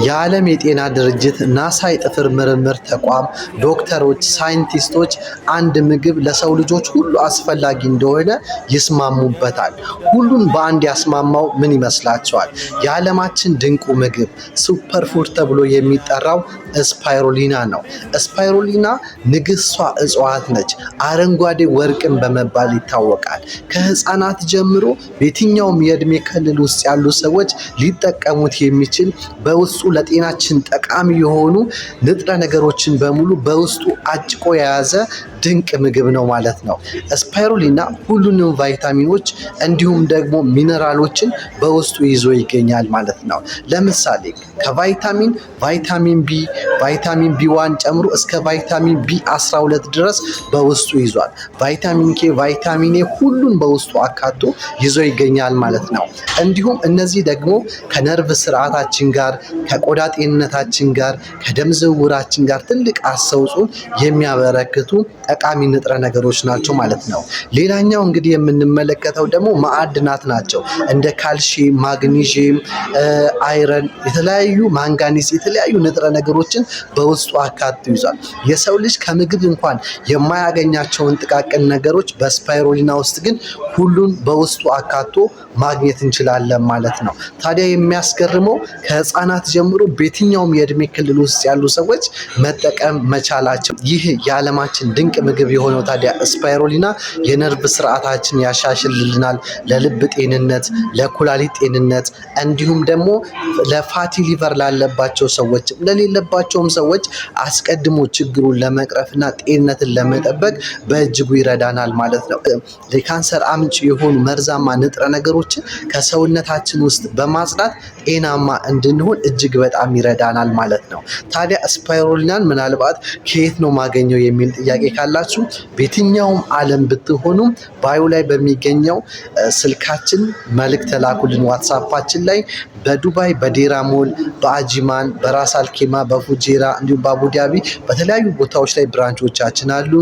የዓለም የጤና ድርጅት፣ ናሳ፣ የጠፈር ምርምር ተቋም፣ ዶክተሮች፣ ሳይንቲስቶች አንድ ምግብ ለሰው ልጆች ሁሉ አስፈላጊ እንደሆነ ይስማሙበታል። ሁሉን በአንድ ያስማማው ምን ይመስላችኋል? የዓለማችን ድንቁ ምግብ super food ተብሎ የሚጠራው ስፓይሩሊና ነው። ስፓይሩሊና ንግስቷ እጽዋት ነች። አረንጓዴ ወርቅን በመባል ይታወቃል። ከህፃናት ጀምሮ በየትኛውም የእድሜ ክልል ውስጥ ያሉ ሰዎች ሊጠቀሙት የሚችል፣ በውስጡ ለጤናችን ጠቃሚ የሆኑ ንጥረ ነገሮችን በሙሉ በውስጡ አጭቆ የያዘ ድንቅ ምግብ ነው ማለት ነው። ስፓይሩሊና ሁሉንም ቫይታሚኖች እንዲሁም ደግሞ ሚነራሎችን በውስጡ ይዞ ይገኛል ማለት ነው። ለምሳሌ ከቫይታሚን ቫይታሚን ቢ፣ ቫይታሚን B1 ጨምሮ እስከ ቫይታሚን ቢ 12 ድረስ በውስጡ ይዟል። ቫይታሚን ኬ፣ ቫይታሚን ኤ ሁሉን በውስጡ አካቶ ይዞ ይገኛል ማለት ነው። እንዲሁም እነዚህ ደግሞ ከነርቭ ስርዓታችን ጋር፣ ከቆዳ ጤንነታችን ጋር፣ ከደም ዝውውራችን ጋር ትልቅ አስተዋጽኦ የሚያበረክቱ ጠቃሚ ንጥረ ነገሮች ናቸው ማለት ነው። ሌላኛው እንግዲህ የምንመለከተው ደግሞ ማዕድናት ናቸው። እንደ ካልሽየም፣ ማግኒዥየም፣ iron፣ የተለያዩ ማንጋኒዝ፣ የተለያዩ ንጥረ ነገሮችን በውስጡ አካቶ ይዟል። የሰው ልጅ ከምግብ እንኳን የማያገኛቸውን ጥቃቅን ነገሮች በስፓይሩሊና ውስጥ ግን ሁሉን በውስጡ አካቶ ማግኘት እንችላለን ማለት ነው። ታዲያ የሚያስገርመው ከህፃናት ጀምሮ በየትኛውም የእድሜ ክልል ውስጥ ያሉ ሰዎች መጠቀም መቻላቸው። ይህ የዓለማችን ድንቅ ምግብ የሆነው ታዲያ ስፓይሩሊና የነርቭ ስርዓታችን ያሻሽልልናል፣ ለልብ ጤንነት፣ ለኩላሊት ጤንነት እንዲሁም ደግሞ ለ fatty liver ላለባቸው ሰዎች፣ ለሌለባቸውም ሰዎች አስቀድሞ ችግሩን ለመቅረፍና ጤንነትን ለመጠበቅ በእጅጉ ይረዳናል ማለት ነው። ለካንሰር አምጪ የሆኑ መርዛማ ንጥረ ነገሮችን ከሰውነታችን ውስጥ በማጽዳት ጤናማ እንድንሆን እጅግ በጣም ይረዳናል ማለት ነው። ታዲያ ስፓይሩሊናን ምናልባት ከየት ነው ማገኘው የሚል ጥያቄ ካላችሁ በየትኛውም ዓለም ብትሆኑም bio ላይ በሚገኘው ስልካችን መልእክት ላኩልን። ዋትሳፓችን ላይ በዱባይ በዴራ ሞል፣ በአጂማን፣ በራስ አልኬማ፣ በፉጄራ እንዲሁም በአቡዳቢ በተለያዩ ቦታዎች ላይ branch ኦቻችን አሉ።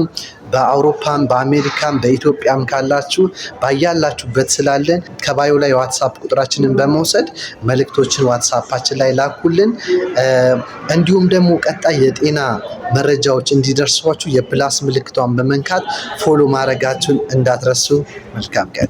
በአውሮፓም፣ በአሜሪካም፣ በኢትዮጵያም ካላችሁ ባያላችሁበት ስላለን ከ bio ላይ የዋትሳፕ ቁጥራችንን በመውሰድ መልእክቶችን ዋትሳፓችን ላይ ላኩልን። እንዲሁም ደግሞ ቀጣይ የጤና መረጃዎች እንዲደርሷችሁ የ plus ምልክቷን በመንካት follow ማድረጋችሁን እንዳትረሱ። መልካም ቀን።